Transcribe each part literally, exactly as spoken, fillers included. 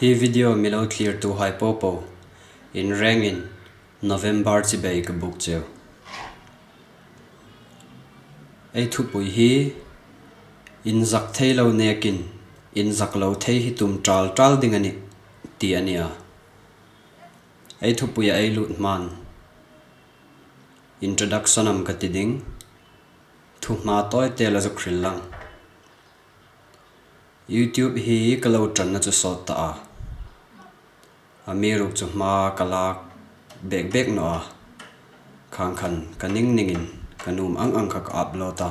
Hi video mi lo thlirtuhai popo, in rengin November chibai ka buk cheu. Ei thupui hi inzak thei lo nekin inzak lo thei hi tum tal tal ding a nih ti a nih a. Ei thupuia ei lut hmain introduction am ka ti ding, thuhma tawite la zuk hril lang. YouTube hi ka lo ṭanna chu sawt ta a, amiruokchu hma ka lak bek bek naw a, khang khan ka ning ningin ka nuom ang ang kha ka upload a.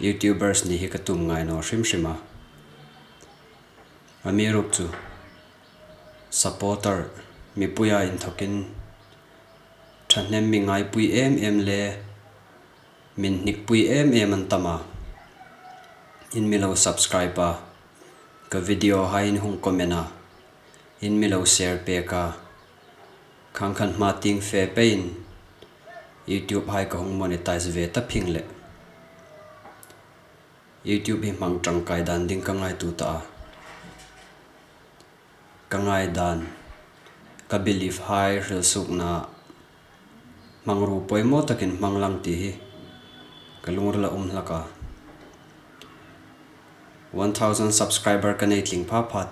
YouTubers ni hi ka tum ngai naw hrim hrim a. Amiruokchu supporter, mipuia inthokin ṭhahnem mi ngaipui em em le min hnikpui em em an tam a. In mi lo subscribe a, ka video hai in hung comment a, in mi lo share pek a, khang khan hma tieng fe peiin YouTube hai ka hung monetize ve ta phing leh YouTube hi hmang ṭangkai dan ding ka ngaituo ta a. Ka ngaidan, ka belief hai hrilsuokna hmangruo poimaw takin hmang lang ti hi ka lungrila um hlak a. One thousand subscriber ka nei tling pha phat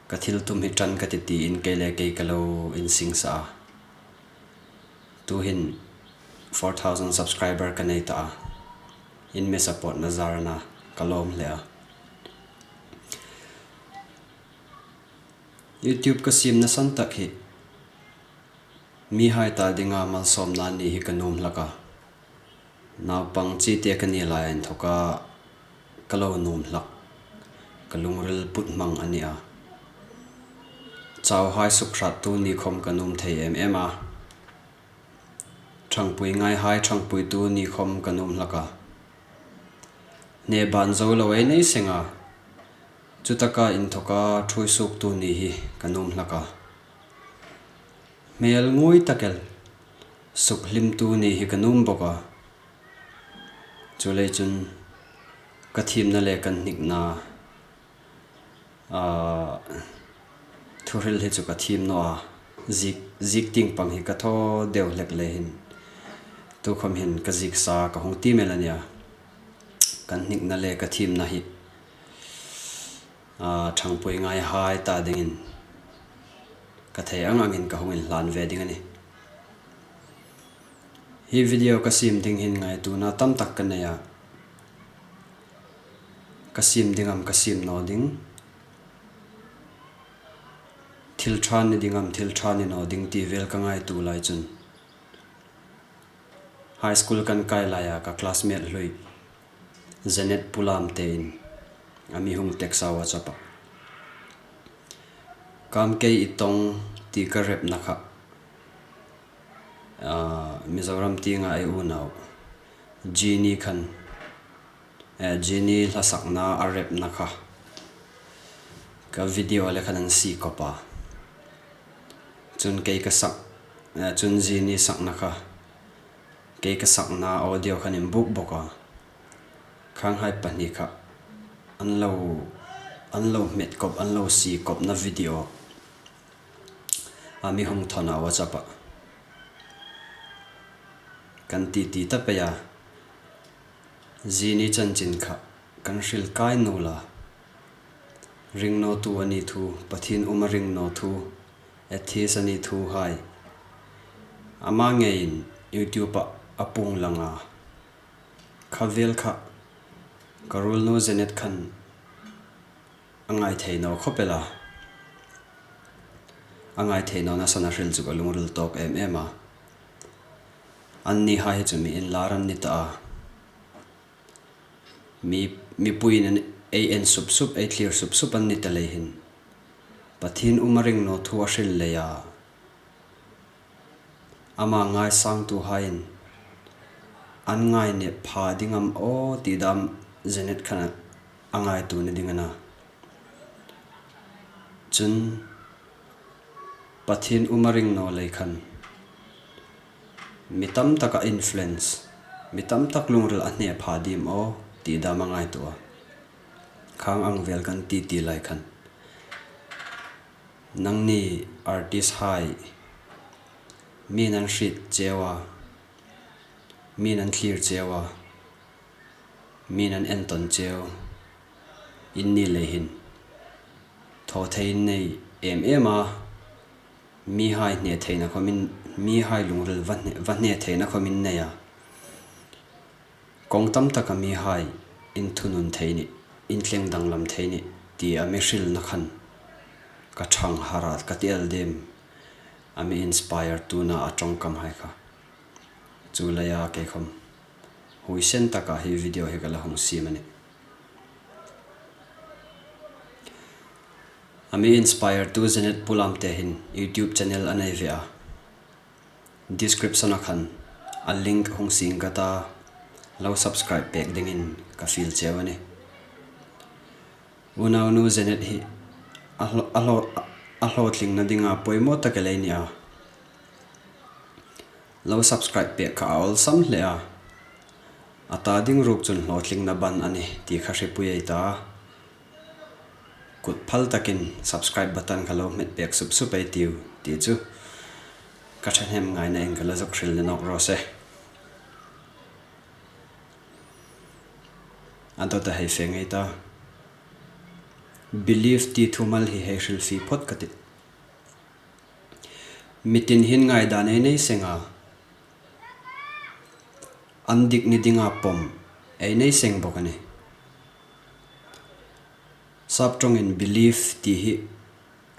ka thil tum hi ṭan ka ti tiin kei le kei ka lo insingsa a. Tuhin four thousand subscriber ka nei ta a. In mi support na zarna ka lawm hle a. YouTube ka siemna san tak hi mihai ta dinga malsawmna ni hi ka nuom hlak a. Naupang chite ka ni lai inthoka ka lo nuom hlak, ka lungril put hmang a nih a. Chauhai sukhrattu ni khom ka nuom thei em em a. Ṭhangpui ngaihai ṭhangpuitu ni khom ka nuom hlak a. Hne ban zo lo ei nei seng a, chutaka inthoka ṭhuoi suoktu ni hi ka nuom hlak a. Hmel ngui tak el sukhlimtu ni hi ka nuom bok a. Chuleiin chun ka thiemna le ka hnikna, a, thuhril hi chu ka thiem naw a. Ziek, ziek tieng pang hi ka thaw deu hlek lei hin, tukhom hin ka zieksa ka hung tiem el a nih a. Ka hnikna le ka thiemna hi, a, ṭhangpui ngaihai ta dingin ka thei ang angin ka hung inhlan ve ding a nih. Hi video ka siem ding hin ngaituona tam tak ka nei a. Ka siem ding am ka siem naw ding, thil ṭha ni ding am thil ṭha ni naw ding ti vel ka ngaituo lai chun, high school kan kai laia ka classmate hlui Janet Pulam tein a mi hung text a WhatsApp-a. Kamkei i tawng ti ka repna kha, a, Mizoram tienga ei unau Jeannie khan, eh, Jeannie hla sakna a repna kha ka video le khan an sie kop a. Chun kei ka sak, eh, chun Jeannie sakna kha, kei ka sakna audio khan in buk bok a. Khanghai pahni kha an lo, an lo hmet kop, an lo sie kopna video a mi hung thawn a WhatsApp-a. Kan titi ta pei a. Jeannie chanchin kha kan hril kai nuol a. Ringnawtu a ni thu, Pathien um a ring naw thu, atheist a ni thu hai ama ngeiin YouTube-a a puong lang a. Kha vel kha ka ruolnu Janet khan a ngai thei naw khop el a. A ngai thei nawna san a hril chu ka lungril tawk em em a. Annihai hi chu mi inlar an ni ta a. Mi, mipuiin an ei en sup sup, ei thlir sup sup an ni ta lei hin, Pathien um a ring naw thu a hril leia ama ngaisangtuhaiin an ngainep pha ding am aw ti dam Janet khan a ngaituo ni ding a na. Chun Pathien um a ring naw lei khan mi tam taka influence, mi tam tak lungril a hne pha ding am aw ti dam a ngaituo a. khang ang vel kan ti ti lai khan. Nangni artist hai, mi'n an hriet cheu a, mi'n an thlir cheu a, mi'n an entawn cheu, in ni lei hin thaw thei in nei em em a, mihai hne theina khawmin, mihai lungril va hne, va hne theina khawmin nei a. Kawng tam taka mihai inthunun thei ni, inthleng danglam thei ni, ti a mi hrilna khan ka ṭhang har a, ka ti el dim. A mi inspire tuna a ṭawngkam hai kha. Chu leia kei khawm huoisen taka hi video hi ka la hung siem a nih. A mi inspire tu Janet Pulamte hin YouTube channel a nei ve a. Description-a khan a link hung siem ka ta, lo subscribe pek dingin ka fiel cheu a nih. Unaunu Janet hi a hlo-, a hlo-, a hlawtlingna dinga poimaw tak el ei ni a. Lo subscribe pek kha a awlsam hle a. A ta ding ruok chun hlawtlingna ban a nih ti kha hripui ei ta. Kut phal takin subscribe button kha lo hmet pek sup sup ei tiu, ti chu ka ṭhahnem ngaina in ka la zuk hril nawk raw se. A dawta hei fe ngei ta. Belief ti thumal hi hei hrilfie phawt ka tih. Mitin hin ngaidan ei nei seng a, an dik ni dinga pawm ei nei seng bawk a nih. Sap ṭawngin belief ti hi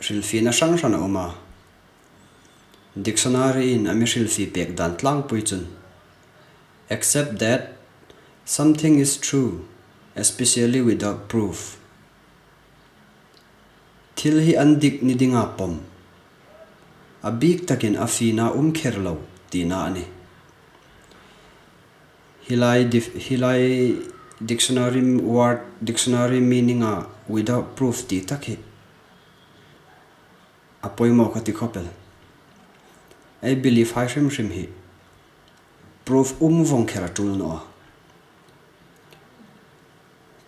hrilfiena hran hran a um a. Dictionary-in a mi hrilfie pek dan tlangpui chun, "Accept that something is true, especially without proof." Thil hi an dik ni dinga pawm, a bik takin a fiena um kher lo tina a nih. Hi lai dif-, hi lai dictionary word, dictionary meaning-a without proof ti tak hi a poimaw ka ti khawp el. Ei belief hai hrim hrim hi proof um vawng kher a ṭul naw a.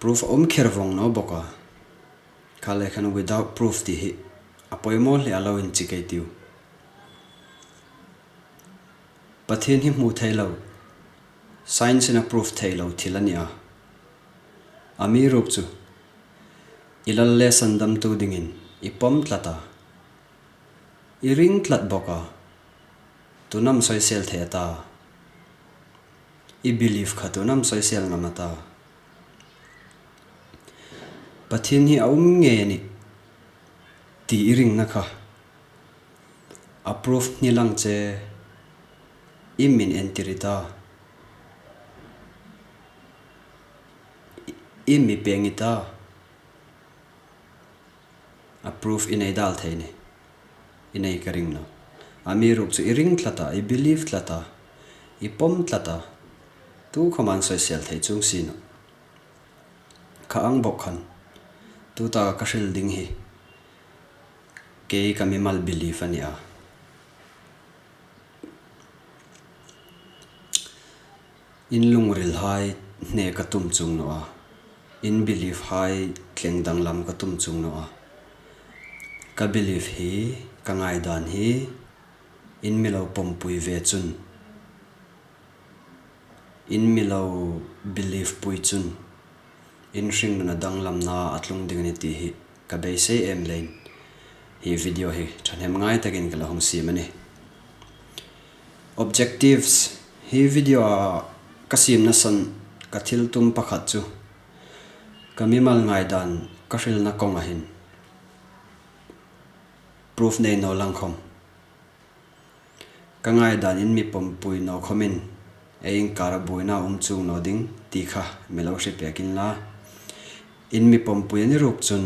Proof a um kher vawng naw bawk a. Kha le khan without proof ti hi a poimaw hle a, lo inchik ei tiu. Pathien hi hmu thei lo, science-in a proof thei lo thil a ni a. Amiruokchu, i lal le sandamtu dingin i pawm tlat a, i ring tlat bawk a, tu'n am soisel thei a ta? I belief kha tu'n am soisel ngam a ta? Pathien hi a um ngei a nih ti i ringna kha a proof hni lang che, iem min entir i ta? Iem mi peng i ta? A proof i nei dal thei ni, i nei ka ring naw. Amiruokchu i ring tlat a, i belief tlat a, i pawm tlat a, tu khawma an soisel thei chuong si naw. Kha ang bawk khan, tuta ka hril ding hi kei ka mimal belief a ni a. In lungril hai hne ka tum chuong naw a, in belief hai thleng danglam ka tum chuong naw a. Ka belief hi, ka ngaidan hi, in mi lo pawmpui ve chun, in mi lo belief pui chun, in hringnuna danglamna a tlung ding a nih ti hi ka beisei em leiin hi video hi ṭhahnem ngai takin ka la hung siem a nih. Objectives, hi video-a ka siemna san ka thil tum pakhat chu ka mimal ngaidan ka hrilna kawnga hin proof nei naw lang khawm, ka ngaidan in mi pawmpui naw khawmin ei inkara buoina um chuong naw ding ti kha mi lo hre pek inla. In mi pawmpui a ni ruok chun,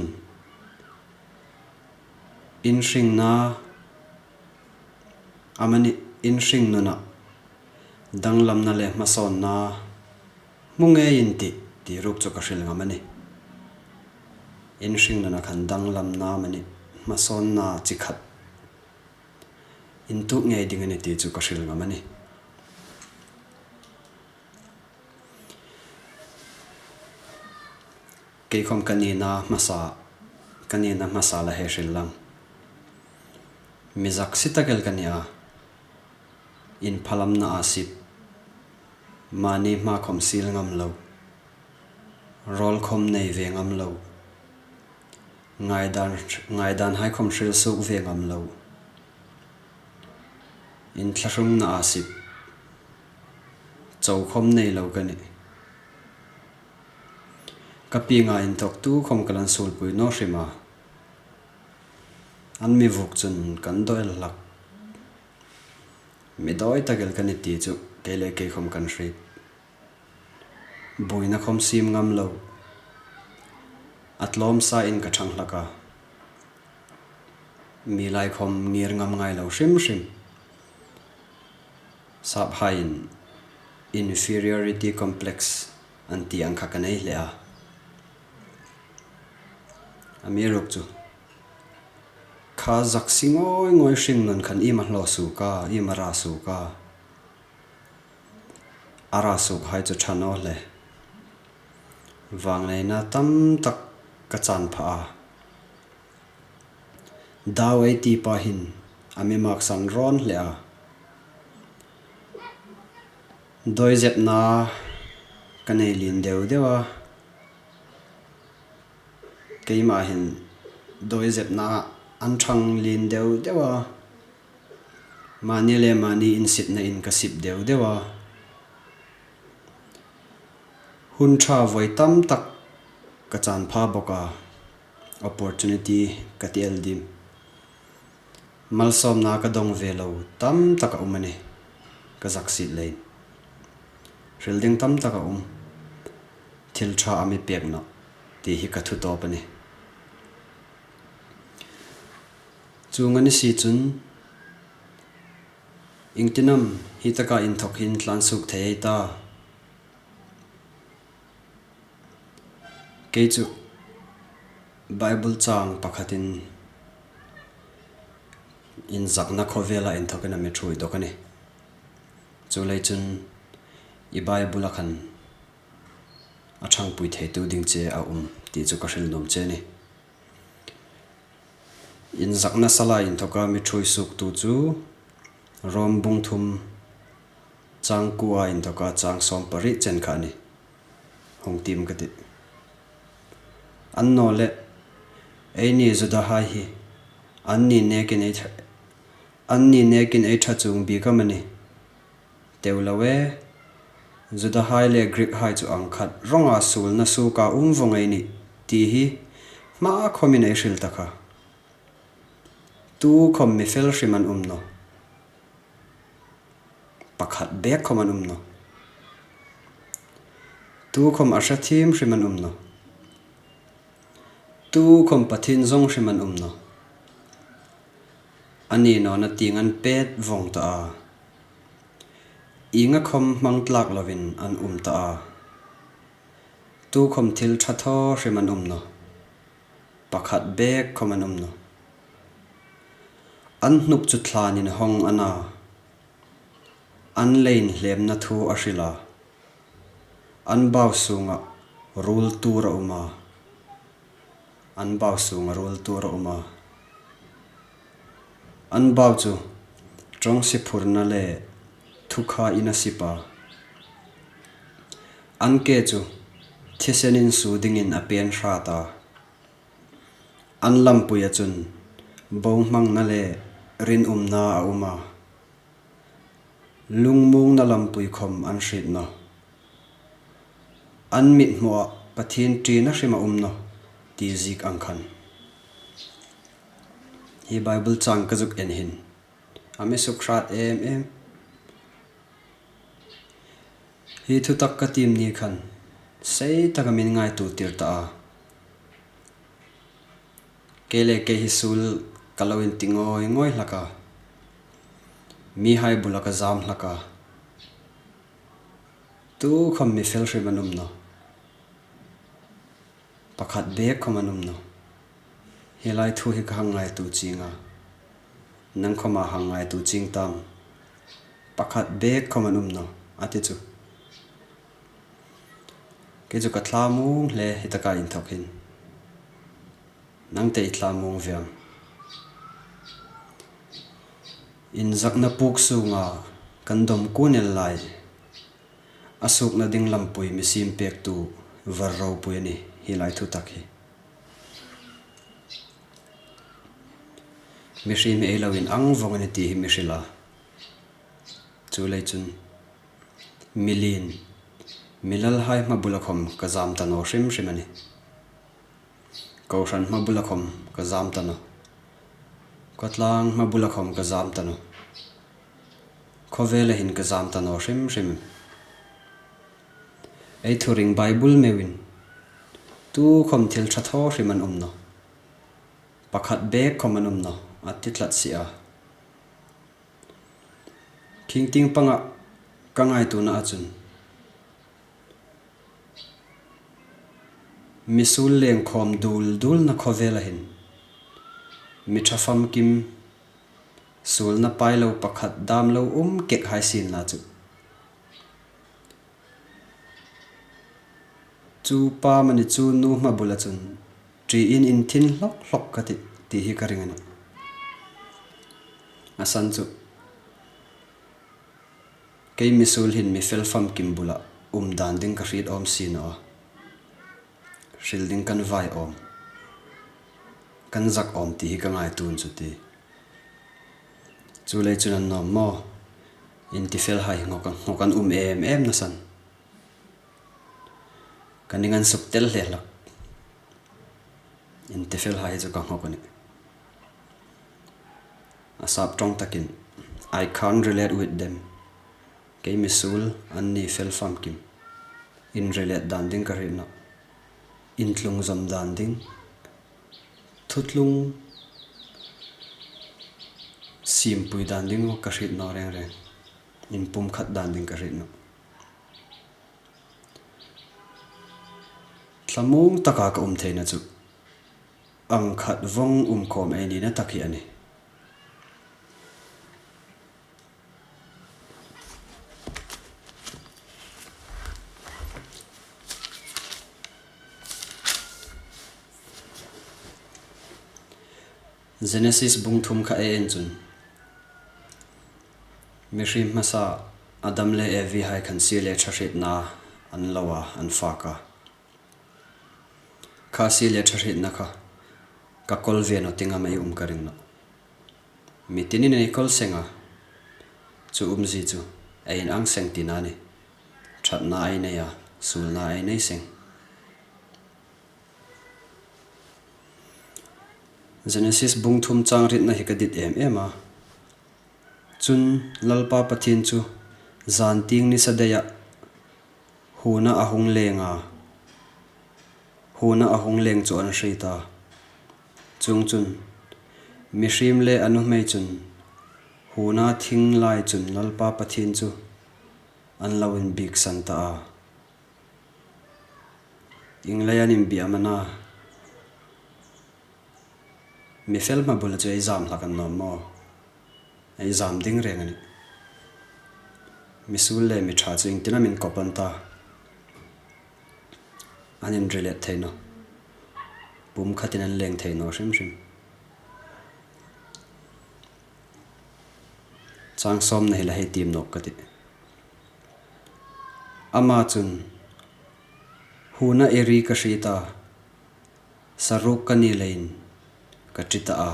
in hringna amanih, in hringnuna danglamna le hmasawnna hmu ngei in tih ti ruok chu ka hril ngam a nih. In hringnuna khan danglamna amanih, hmasawnna chi khat intuok ngei ding a nih ti chu ka hril ngam a nih. K Kei khawm ka nina hmasa, ka nina hmasa la hei hril lang. Mi zaksi tak el ka ni a. Inphalamna a sip. Mani hma khawm sil ngam lo. Rawl khawm nei ve ngam lo. Ngaidan, ngaidan hai khawm hril suk ve ngam lo. Inthlahrungna a sip. Chau khawm nei lo ka nih. Ka pieng a inthawk tu khawm ka la insuolpui naw hrim a. An mi vuk chun kan dawi el hlak. Mi dawi tak el ka ni ti chu kei le kei khawm kan hriet. Buoina khawm siem ngam lo. A tlawm sa in ka ṭhang hlak a. Mi lai khawm ngir ngam ngai lo hrim hrim. Saphaiin inferiority complex an ti ang kha ka nei hle a. Amiruokchu kha zaksi ngawi ngawi hringnun khan iem a hlaw suok a, iem a ra suok a. A ra suok hai chu ṭha naw hle. Vangneina tam tak ka chan pha a. Dau ei ti pa hin a mi maksan rawn hle a. Dawi zepna ka nei lien deu deu a. Keima hin dawi zepna an ṭhang lien deu deu a. Mani le mani insitna in ka sip deu deu a. Hun ṭha voi tam tak ka chan pha bawk a. Opportunity ka ti el dim. Malsawmna ka dawng ve lo tam tak a um a nih, ka zaksiet leiin. Hril ding tam tak a um. Thil ṭha a mi pek nawh ti hi ka thu tawp a nih. Chuong a ni si chun, iengtin am hi taka inthawk hin tlan suok thei ei ta? Kei chu Bible chang pakhatin inzakna khawvela inthawkin a mi ṭhuoi dawk a nih. Chuleiin chun i Bible-a khan a ṭhangpui theitu ding che a um ti chu ka hril nuom che a nih. Inzakna sala inthawka mi ṭhuoi suoktu chu Rom bung thum chang kuo inthawka chang sawm pariet chen kha a nih. Hung tiem ka tih. Annawleh, eini Judahai hi anni nekin ei ṭha, anni nekin ei ṭha chuong bik am a nih? Teu lo e, Judahai le Greek-hai chu ang khat rawnga suolna suoka um vawng ei nih ti hi hma khawmin ei hril ta kha. Tu khawm mi fel hrim an um nawh. Pakhat bek khawm an um nawh. Tu khawm a hre thiem hrim an um nawh. Tu khawm Pathien zawng hrim an um nawh. Anni nawna tieng an pet vawng ta a. Ienga khawm hmang tlak lovin an um ta a. Tu khawm thil ṭha thaw hrim an um nawh. Pakhat bek khawm an um nawh. An hnuk chu thlanin hawng a na. An leiin hlemna thu a hril a. An bau sunga ruol tur a um a. An bau sunga ruol tur a um a. An bau chu ṭawngsi phurna le thukhain a sip a. An ke chu thisen insuo dingin a peng hrat a. An lampuia chun bohmangna le rinumna a um a. Lungmuongna lampui khawm an hriet nawh. An mithmua Pathien ṭina hrim a um nawh, ti ziek ang khan. Hi Bible chang ka zuk en hin a mi suk hrat em em. Hi thutak ka tiem ni khan sei taka min ngaituo tir ta a. Kei le kei hi suol ka lo inti ngawi ngawi hlak a. Mihai bula ka zam hlak a. Tu khawm mi fel hrim an um nawh. Pakhat bek khawm an um nawh. Hi lai thu hi ka hang ngaituo chieng a. Nang khawma hang ngaituo chieng tam. Pakhat bek khawm an um nawh, a ti chu. Kei chu ka thlamuong hle hi taka inthawk hin. Nang te i thlamuong ve am? Inzakna puk sunga kan dawm kuon el lai, a sukna ding lampui mi siem pektu var ropui a nih hi lai thutak hi. Mihriem hi ei lo inang vawng a nih ti hi mi hril a. Chuleiin chun, mi lien, mi lalhai hma bula khawm ka zam ta naw hrim hrim a nih. Kohran hma bula khawm ka zam ta naw. Khawtlang hma bula khawm ka zam ta naw. Khawvela hin ka zam ta naw hrim hrim. Ei thuring Bible meuin, tukhawm thil ṭha thaw hrim an um naw. Pakhat bek khawm an um naw, a ti tlat si a. Khingtieng panga ka ngaituona a chun, mi suol leng khawm dul dulna khawvela hin, mi ṭha famkim, suolna pai lo pakhat dam lo um kek hai sienla chu, chu pa mani chu nu hma bula chun, ṭiin inthin hlawk hlawk ka tih, ti hi ka ring a nih. A san chu, kei mi suol hin mi fel famkim bula um dan ding ka hriet awm si naw a. Hril ding kan vai awm, kan zak awm ti hi ka ngaituon chu ti. Chuleiin chun a nuom maw, intifelhai ngawk an, ngawk an um em em nasan. Ka ning an suk tel hle hlak. Intifelhai chu ka ngawk a nih. A sap ṭawng takin, I can't relate with them. Kei mi suol an ni fel famkim. In relate dan ding ka hriet nawh. Intlung zawm dan ding, thuthlung siempui dan ding ka hriet naw reng reng. Inpumkhat dan ding ka hriet nawh. Thlamuong taka ka um theina chu, ang khat vawng um khawm ei nina tak hi a nih. Genesis bung thum kha ei en chun, mihriem hmasa Adam le Evi hai khan sie le ṭha hrietna an lo a, an fak a. Kha sie le ṭha hrietna kha ka kawl ve naw ti ngam ei um ka ring nawh. Mi tinin ei kawl seng a, chu umzie chu ei inang seng tina a nih. Ṭhatna ei nei a, suolna ei nei seng. Genesis bung thum chang rietna hi ka dit em em a. Chun Lalpa Pathien chu zantieng nisa deia huna a hung leng a, huna a hung leng chu an hriet a. Chuongchun mihriem le a nuhmei chun huna thing lai chun Lalpa Pathien chu an lo inbieksan ta a. Ieng leia an inbiek am a na? Mi fel hma bula chu ei zam hlak an nuom maw? Ei zam ding reng a nih. Mi suol le mi ṭha chu iengtin am inkop an ta? An inrelate thei naw. Pumkhatin an leng thei naw hrim hrim. Chang sawmna hi la hei tiem nawk ka tih. Ama chun, huna eri ka hriet a, saruk ka ni leiin ka ṭi ta a,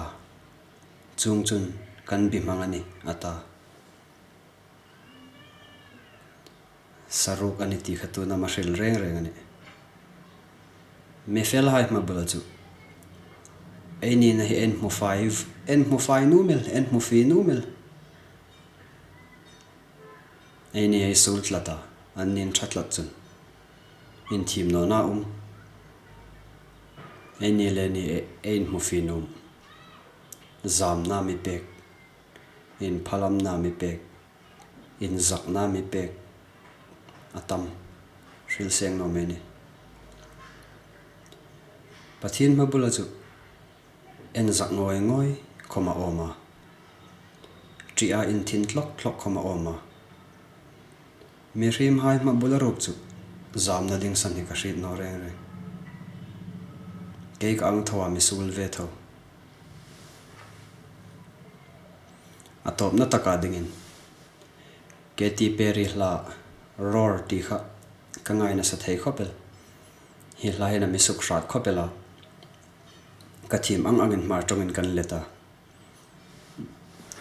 chuongchun kan bi hmang a nih, a ta. Saruk a nih ti kha tu'n am a hril reng reng a nih. Mi fel hai hma bula chu ei nina hi ei hmu fai, ei hmu fai nuom el, ei hmu fie nuom el. Eini ei suol tlat a, anni an ṭha tlat chun inthiem nawna um. Eini le ni ei, ei hmu fie nuom. Zamna mi pek, inphalamna mi pek, inzakna mi pek a tam, hril seng naw mei ni. Pathien hma bula chu inzak ngawi ngawi khawm a awm a, ṭia inthin tlawk tlawk khawm a awm a. Mihriem hai hma bula ruok chu Zamna ding san hi ka hriet naw reng reng. Kei ka ang tho a, mi suol ve tho. A tawpna taka dingin Katy Perry hla Roar ti kha ka ngai nasa thei khawp el. Hi hla hin a mi suk hrat khawp el a. Ka thiem ang angin hmar ṭawngin kan let a.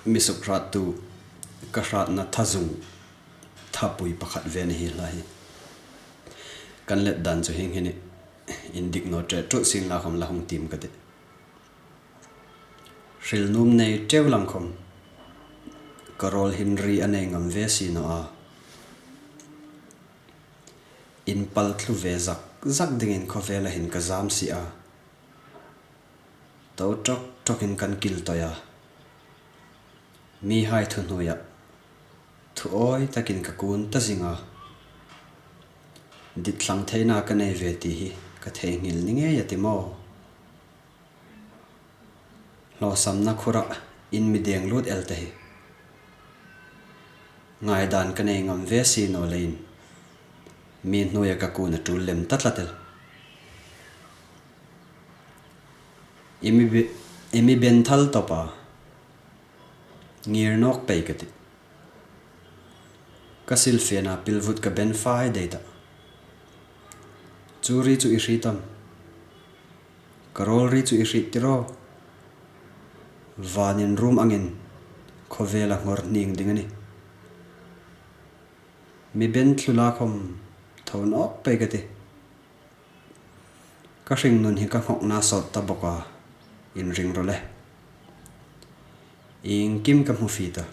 Mi suk hrattu ka hratna thazung thapui pakhat ve a ni hi hla hi. Kan let dan chu hieng hi a nih. Indik naw ṭe ṭut sien la khawm la hung tiem ka tih. Hril nuom nei ṭeu lang khawm ka rawl hin ri a nei ngam ve si naw a. Inpal thlu ve zak zak dingin khawvela hin ka zam si a. To ṭawk ṭawkin kan kil tawi a. Mihai thu hnuoia thu awi takin ka kun ta zing a. Ditthlang theina ka nei ve ti hi ka theinghil ni ngei a ti maw? Hlawsamna khura in mi deng lut el te hi. Ngaidan ka nei ngam ve si naw leiin mi hnuoia ka kun a tul lem ta tlat el. I mi be-, i mi ben thal tawp a. Ngir nawk pei ka tih. Ka silfena pilvut ka ben fai dai ta. Chu ri chu i hriet am? Ka rawl ri chu i hriet tiraw? Vanin rum angin khawvela nghawr hning ding a nih. Mi ben thlu la khawm tho nawk pei ka tih. Ka hringnun hi ka nghawkna sawt ta bawk a, inring rawh le. Iengkim ka hmu fie ta.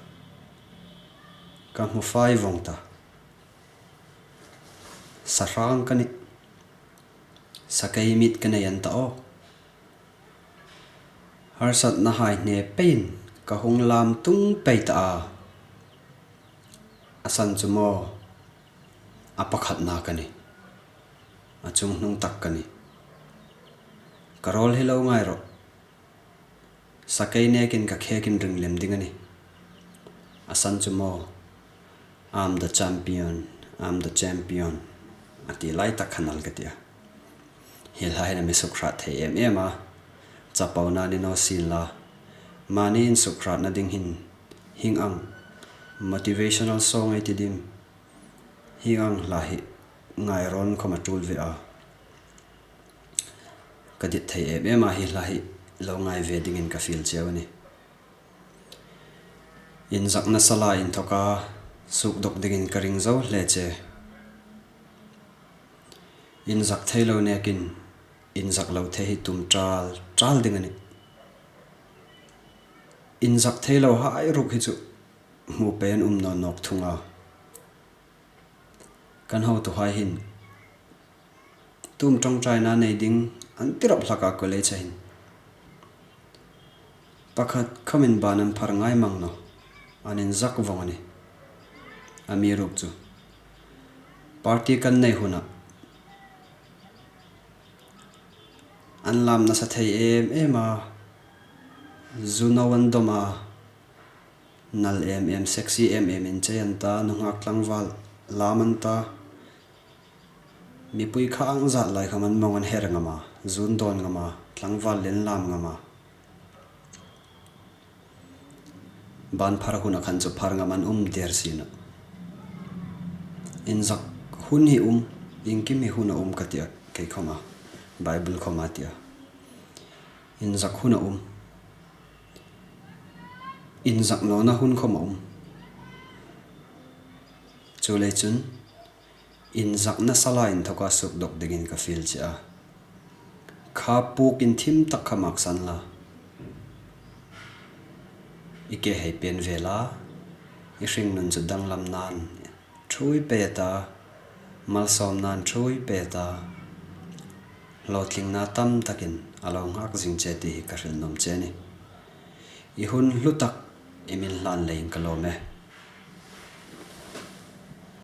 Ka hmu fai vawng ta. Sahrang ka nih. Sakei mit ka nei an ta aw. Harsatna hai hne peiin ka hung lam tung pei ta a. A san chu maw, a pakhatna ka nih. A chunghnung tak ka nih. Ka rawl hi lo ngai rawh. Sakei nekin ka khekin ring lem ding a nih. A san chu maw, "I'm the champion, I'm the champion," a ti lai tak khan al ka ti a. Hi hla hin a mi suk hrat thei em em a. Chapona ni naw sien la. Mani in suk hratna ding hin hieng ang motivational song ei ti dim. Hieng ang hla hi ngairawn khawm a tul ve a. Ka dit thei em em a, hi hla hi lo ngai ve dingin ka fiel cheu a nih. Inzakna sala inthoka suk dawk dingin ka ring zo hle che. Inzak thei lo nekin inzak lo thei hi tum ṭal ṭal ding a nih. Inzak thei lo hai ruok hi chu hmu pei an um naw nawk thung a. Kan hotuhai hin tum ṭawngṭaina nei ding an ti rawp hlak a, college-a hin pakhat khawmin ban an phar ngai mang naw, an inzak vawng a nih. Amiruokchu party kan nei huna an lam nasa thei em em a, zu no an dawm a, nal em em, sexy em em inchei an ta, nunghak tlangval lam an ta. Mipui kha ang zat lai khawm an mawng an her ngam a, zu an dawn ngam a, tlangval leh an lam ngam a. Ban phar huna khan chu phar ngam an um der si naw. Inzak hun hi um, iengkim hi hun a um ka ti a, kei khawma, Bible khawma a ti a. Inzak hun a um. Inzak nawna hun khawm a um. Chuleiin chun, inzakna sala inthoka suk dawk dingin ka fiel che a. Kha puk inthim tak kha mak san la. I ke hei pen ve la, i hringnun chu danglam nan ṭhuoi pei ta, malsawmnan ṭhuoi pei ta, hlawtlingna tam takin a lo nghak zing che ti hi ka hril nuom che a nih. I hun hlu tak i min hlan leiin ka lawm e.